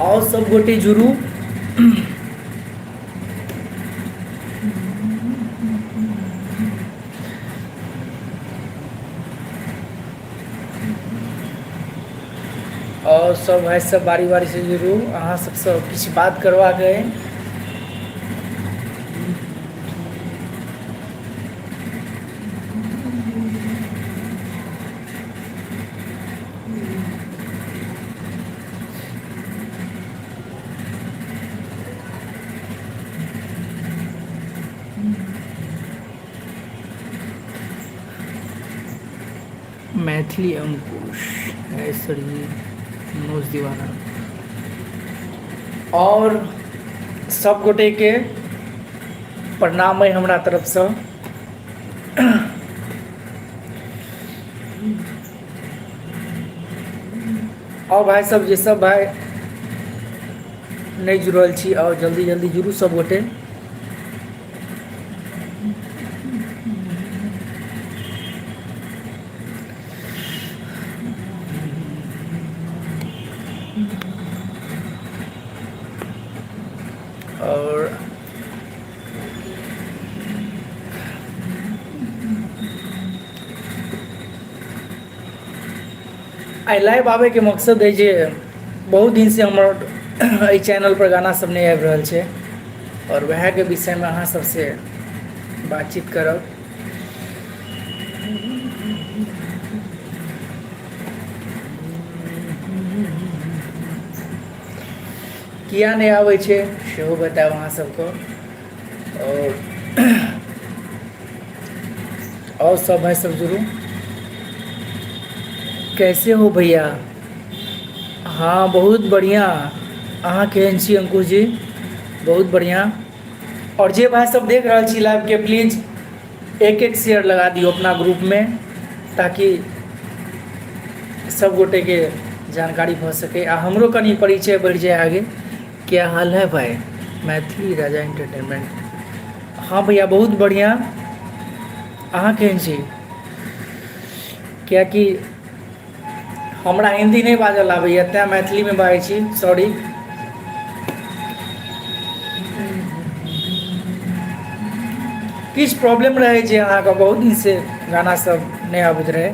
आओर सब गोटे जुड़ू। आओर सब भाइ सब बारी बारी से जुड़ू, अहाँ सबसँ किछु बात करबाक अइ। मैथिली अंकुश है सर जी, मनोज दीवाना और सब गोटे के प्रणाम है हमरा तरफसँ। और भाई सब जे सब भाई नहि जुड़ल छी और जल्दी जल्दी जुड़ू सब गोटे। और आइ लाइव आबैके मकसद अइ जे बहुत दिनसँ हमर एहि चैनलपर गाना सब नहि आबि रहल छै आओर वएहके विषयमे अहाँ सबसँ बातचीत करब। किया नहि आबै छै सेहो बतायब अहाँ सबके। और सब भाई सब जुड़ू। कैसे हो भैया? हाँ बहुत बढ़िया। अहाँ केहन छी अंकुश जी? बहुत बढ़िया। और जे भाई सब देख रहल छी लाइव के, प्लीज एक एक शेयर लगा दियौ अपना ग्रुप में, ताकि सब गोटे के जानकारी भऽ सके आ हमरो कनि परिचय बढ़ि जाय आगे। क्या हाल है भाई? मैथिली राजा एंटरटेनमेंट। हाँ भैया बहुत बढ़िया। अहाँ केहन छी? किएकि हमरा हिन्दी नहि बाजल आबैए तैँ मैथिलीमे बाजै छी, सॉरी। किछु प्रॉब्लम रहै जे अहाँके बहुत दिनसँ गाना सब नहि आबैत रहै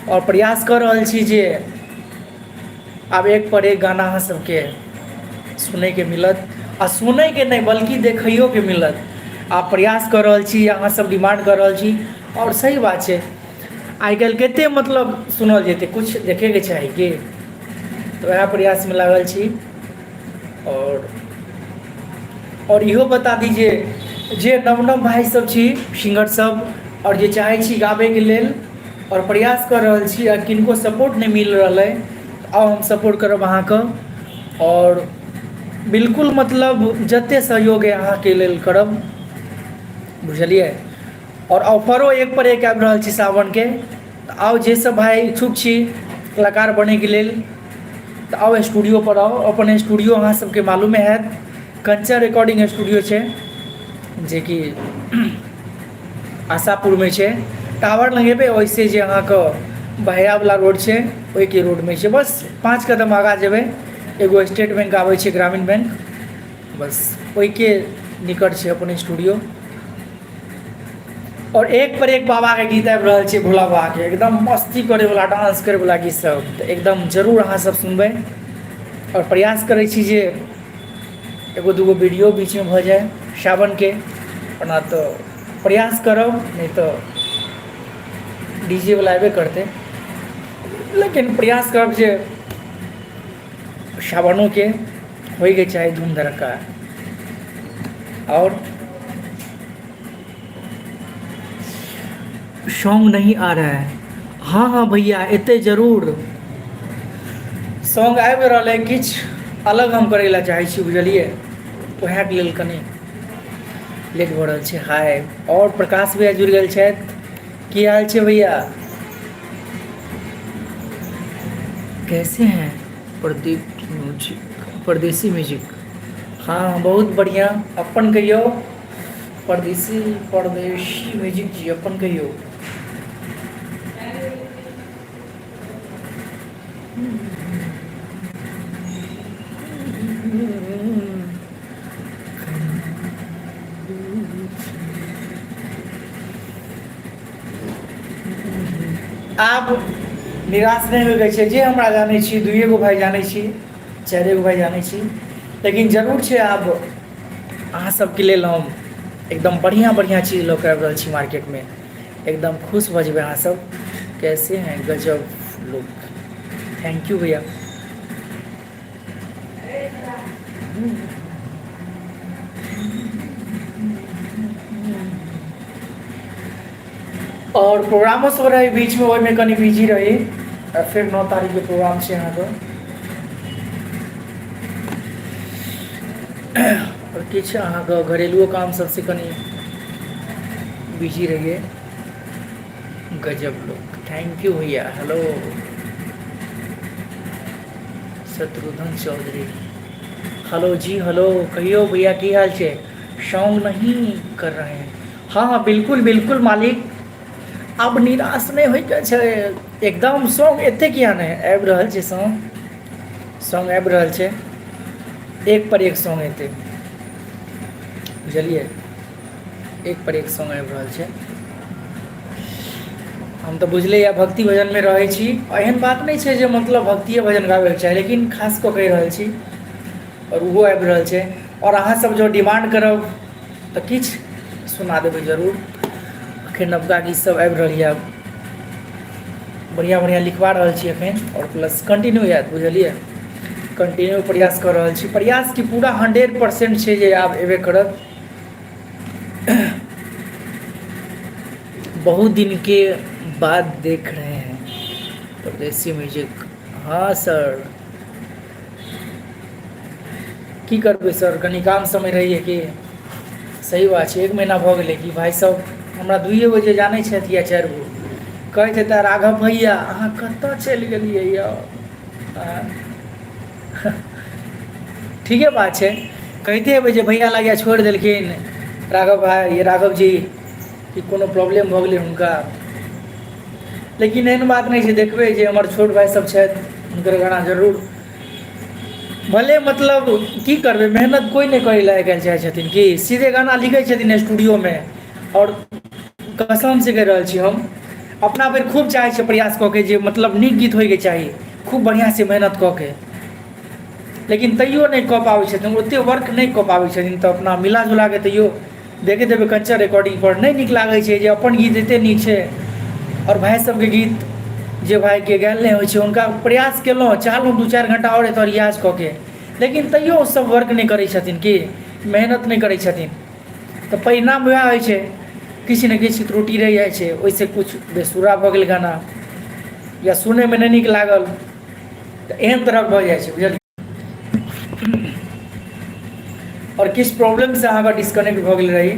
आओर प्रयास कऽ रहल छी जे आब एक पर एक गाना अहाँ सबके सुनैके मिलत, आ सुनैके नहि बल्कि देखैयोके मिलत। आ प्रयास कऽ रहल छी, अहाँ सब डिमांड कऽ रहल छी आओर सही बात छै, आइ काल्हि कते मतलब सुनल जेतै, किछु देखैके चाही की, तऽ वएह प्रयासमे लागल छी। आओर इहो बता दी जे जे नव नव भाइ सब छी सिंगर सब आओर जे चाहै छी गाबैके लेल आओर प्रयास कऽ रहल छी आ किनको सपोर्ट नहि मिल रहल अइ, आउ हम सपोर्ट करब अहाँके आओर बिल्कुल मतलब जते सहयोग अइ अहाँके लेल करब, बुझलियै। आओर ऑफरो एक पर एक आबि रहल छै सावनके, तऽ आउ जे सब भाइ इच्छुक छी कलाकार बनैके लेल तऽ आउ स्टूडियो पर आउ। अपन स्टूडियो अहाँ सबके मालूमे हैत, कंचन रिकॉर्डिंग स्टूडियो छै जेकि आशापुरमे छै, टावर लगेबै ओहिसँ जे अहाँके बहयावला रोड छै ओहिके रोडमे छै, बस 5 कदम आगाँ जेबै एगो स्टेट बैंक आबै छै, ग्रामीण बैंक, बस ओहिके निकट छै अपन स्टूडियो। और एक पर एक बाबाके गीत आबि रहल छै, भोला बाबाके एकदम मस्ती करैवला डांस करैवला गीत सब, तऽ एकदम जरूर अहाँ सब सुनबै। आओर प्रयास करै छी जे एगो दूगो वीडियो बीचमे भऽ जाय सावनके, ओना तऽ प्रयास करब, नहि तऽ डी जे वला अयबे करतै, लेकिन प्रयास करब जे सावनोके होइके चाही धूम धड़क्का। आओर सॉन्ग नहीं आ रहा है? हाँ हाँ भैया एतै जरूर सॉन्ग आबि रहल है, किछु अलग हम करै लए चाहै छी, बुझलियै, वएहके लेल कनि लेट भऽ रहल छै। हाय, आओर प्रकाश भैया जुड़ि गेल छथि, की हाल छै भैया? कैसे हैं? प्रदीप म्यूजिक, परदेसी म्यूजिक, हाँ बहुत बढ़िया। अपन कहियौ? परदेसी, परदेशी म्यूजिक जी अपन कहियौ। आब निराश नहि होइके छै। जे हमरा जानै छी, दुइए गो भाइ जानै छी, चारिए गो भाइ जानै छी, लेकिन जरूर छै आब अहाँ सबके लेल हम एकदम बढ़िआँ बढ़िआँ चीज लऽ कऽ आबि रहल छी मार्केटमे। एकदम खुश भऽ जेबै अहाँ सब। कैसे हैं गजब लोग, thank you भैया। आओर प्रोग्रामो सब रहै बीचमे, ओहिमे कनि बिजी रही। आ फेर 9 तारीखके प्रोग्राम छै अहाँके। आओर किछु अहाँके घरेलुओ काम सबसँ कनि बिजी रहियै। गजब लोग, thank you भैया। हेलो शत्रुघ्न चौधरी, हेलो जी, हेलो, कहियो भैया की हाल छै? सॉन्ग नहीं कर रहे हैं? हाँ हाँ बिल्कुल बिल्कुल मालिक, आब निराश नहि होइके छै। एकदम सॉन्ग एते किया नहि आबि रहल छै? सॉन्ग सॉन्ग आबि रहल छै, एक पर एक सॉन्ग एतै, बुझलियै? एक पर एक सॉन्ग आबि रहल छै। हम तऽ बुझले यऽ भक्ति भजनमे रहै छी। एहन बात नहि छै जे मतलब भक्तिए भजन गाबैके चाही, लेकिन खास कऽ कहि रहल छी। आओर ओहो आबि रहल छै। आओर अहाँसभ जँ डिमांड करब तऽ किछु सुना देबै जरूर। एखन नवका गीतसभ आबि रहल यए, बढ़िआँ बढ़िआँ लिखवा रहल छी एखन। आओर प्लस कंटिन्यू हैत, बुझलियै? कंटिन्यू प्रयास कऽ रहल छी। प्रयास की पूरा 100% छै जे आब एबे करत। बहुत दिन के बाद देख रहे हैं परदेसी म्यूजिक। हाँ सर, की करबै सर, कनि काम समय रहैए कि सही बात छै। एक महीना भऽ गेलै कि भाइ सब हमरा दुइए गो जे जानै छथि या चारि गो कहैत हेता, राघव भैया अहाँ कतऽ चलि गेलियै यौ? ठीके बात छै, कहिते हेबै जे भैया लागैए छोड़ि देलखिन राघव भाइ, राघव जी, कि कोनो प्रॉब्लम भऽ गेलै हुनका। लेकिन एहन बात नहि छै। देखबै जे हमर छोट भाइ सब छथि, हुनकर गाना जरूर भले मतलब की करबै, मेहनत कोइ नहि करै लए आइ काल्हि चाहै छथिन कि सीधे गाना लिखै छथिन स्टूडियोमे। आओर कसमसँ कहि रहल छी, हम अपना भरि खूब चाहै छियै प्रयास कऽ के जे मतलब नीक गीत होइके चाही, खूब बढ़िआँसँ मेहनत कऽ के, लेकिन तैयो नहि कऽ पाबै छथिन, ओतेक वर्क नहि कऽ पाबै छथिन। तऽ अपना मिला जुला कऽ तैयो देखैत हेबै कंचन रिकॉर्डिंगपर नहि नीक लागै छै जे अपन गीत एतेक नीक छै आओर भाइ सभके गीत जे भाइके गायल नहि होइ छै हुनका। प्रयास केलहुँ, चाहलहुँ 2-4 घण्टा आओर एतऽ रियाज कऽ के, लेकिन तैयो ओसभ वर्क नहि करै छथिन कि मेहनत नहि करै छथिन, तऽ परिणाम वएह होइ छै, किछु ने किछु त्रुटि रहि जाइ छै। ओहिसँ किछु बेसुरा भऽ गेल गाना या सुनैमे नहि नीक लागल, तऽ एहन तरहक भऽ जाइ छै, बुझलियै? आओर किछु प्रॉब्लमसँ अहाँके डिस्कनेक्ट भऽ गेल रही।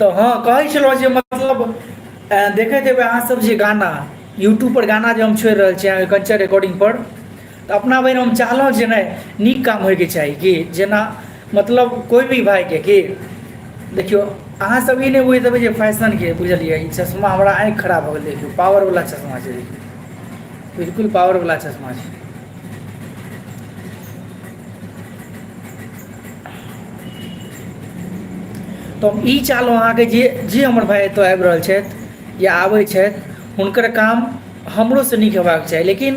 तऽ हँ, कहै छलहुँ जे मतलब देखैत हेबै अहाँसभ जे गाना यूट्यूबपर गाना जे हम छोड़ि रहल छी अहाँके कंचन रिकॉर्डिंगपर, तऽ अपना भरि हम चाहलहुँ जे नहि, नीक काम होइके चाही कि जेना मतलब कोइ भी भाइके कि देखियौ, अहाँसभ ई नहि बुझि देबै जे फैशनके, बुझलियै? ई चश्मा हमरा आँखि खराब भऽ गेल। देखियौ, पावरवला चश्मा छै, देखियौ, बिल्कुल पावरवला चश्मा छै। तऽ हम ई चाहलहुँ अहाँके जे जे हमर भाइ एतऽ आबि रहल छथि या आबै छथि, हुनकर काम हमरोसँ नीक हेबाक चाही। लेकिन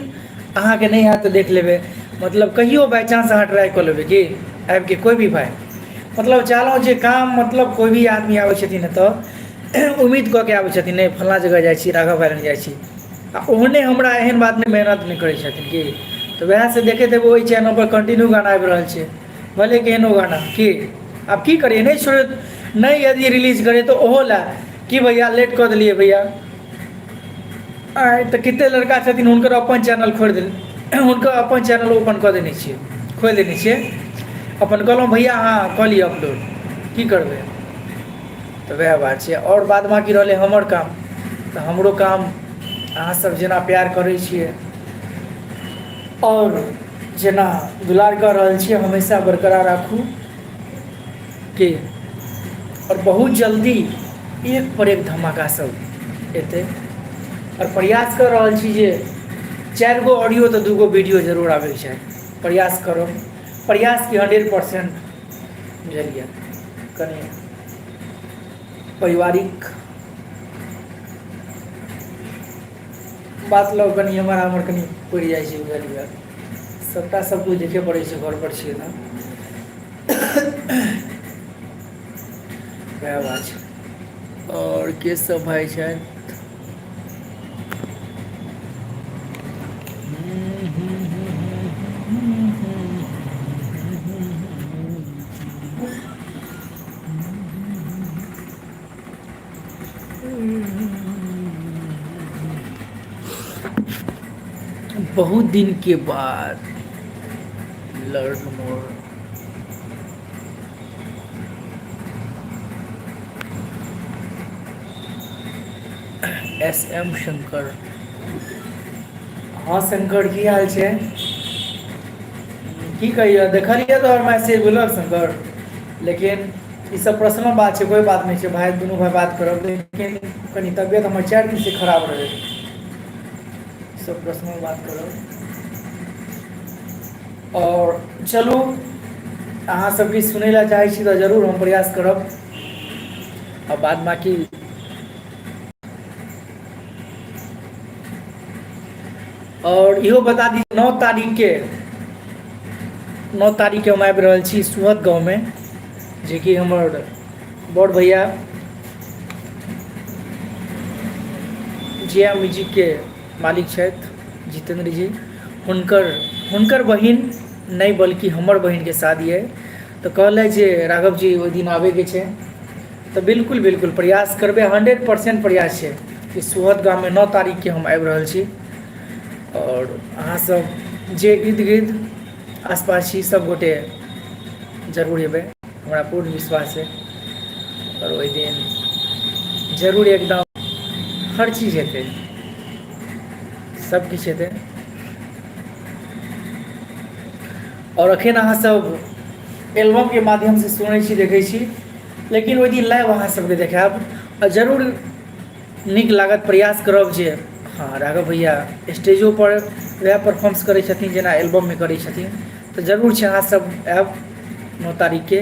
अहाँके नहि हैत तऽ देख लेबै, मतलब कहियो बाइ चांस अहाँ ट्राइ कऽ लेबै कि आबिके कोइ भी भाइ। मतलब चाहलहुँ जे काम मतलब कोइ भी आदमी आबै छथिन एतऽ, उम्मीद कऽ के आबै छथिन, नहि फल्लाँ जगह जाइ छी, राघव भाइ लग जाइ छी, आ ओहने हमरा एहन बात नहि, मेहनत नहि करै छथिन कि। तऽ वएहसँ देखैत हेबै ओहि चैनलपर कंटिन्यू गाना आबि रहल छै, भले केहनो गाना की। आब की करियै, नहि छोड़ै नहि, यदि रिलीज करै तऽ ओहो लए कि भैया लेट कऽ देलियै भैया। आइ तऽ कते लड़का छथिन, हुनकर अपन चैनल खोलि देल, हुनकर अपन चैनल ओपन कऽ देने छियै, खोलि देने छियै अपन। कहलहुँ भैया अहाँ कऽ लिअ अपलोड, की करबै? तऽ वएह बात छै। आओर बाद बाँकी रहलै हमर काम, तऽ हमरो काम अहाँसभ जेना प्यार करै छियै आओर जेना दुलार कऽ रहल छियै, हमेशा बरकरार राखू के। आओर बहुत जल्दी एक पर एक धमाका सब एतै। आओर प्रयास कऽ रहल छी जे चारि गो ऑडियो तऽ 2 गो वीडियो जरूर आबैके चाही। प्रयास करब, प्रयास की 100%, बुझलियै? कनि पारिवारिक बात लऽ कनि एम्हर आम्हर कनि पड़ि जाइ छै बुझलियै। सभटा सभकिछु देखय पड़ै छै, घरपर छियै तऽ वएह बात छै। आओर के सब भाय छथि? बहुत दिन के बाद learn more. S M Shankar. हँ शंकर, की हाल छै? की कहियऽ, देखलियै तोहर मैसेज बुझलक शंकर, लेकिन ई सब पर्सनल बात छै, कोइ बात नहि छै भाय, दुनू भाय बात करब, लेकिन कनि तबियत हमर 4 दिनसँ खराब रहै। सब पर्सनल बात करब। आओर चलू, अहाँ सब किछु सुनै लए चाहै छी तऽ जरूर हम प्रयास करब आ बाद बाकी। आओर इहो बता दी, 9 तारीखके, 9 तारीखके हम आबि रहल छी सुहद गाँवमे, जेकि हमर बड़ भैया जिया म्यूजिकके मालिक छथि जितेन्द्र जी, हुनकर हुनकर बहिन नहि बल्कि हमर बहिनके शादी अइ, तऽ कहलथि जे राघव जी, ओहि दिन आबैके छै। तऽ बिल्कुल बिल्कुल प्रयास करबै, 100% प्रयास छै कि सुहद गाममे 9 तारीखके हम आबि रहल छी। आओर अहाँसभ जे इर्द गिर्द आसपास छी, सभगोटे जरूर अयबै, हमरा पूर्ण विश्वास अइ। आओर ओहि दिन जरूर एकदम हर चीज हेतै, सभ किछु हेतै। आओर अखन अहाँसभ एल्बमके माध्यमसँ सुनै छी, देखै छी, लेकिन ओहि दिन लाइव अहाँ सबके देखायब आ जरूर नीक लागत। प्रयास करब जे हँ, राघव भैया स्टेजो पर वएह परफॉर्मेंस करै छथिन जेना एल्बममे करै छथिन। तऽ जरूर छै, अहाँ सब आयब 9 तारीखके।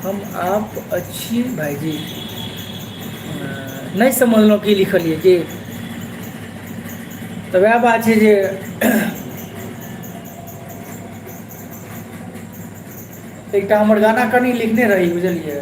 हम आप अच्छी भाईजी। नहि समझलहुँ की लिखलियै की। तऽ वएह बात छै जे एकटा हमर गाना कनि लिखने रही, बुझलियै?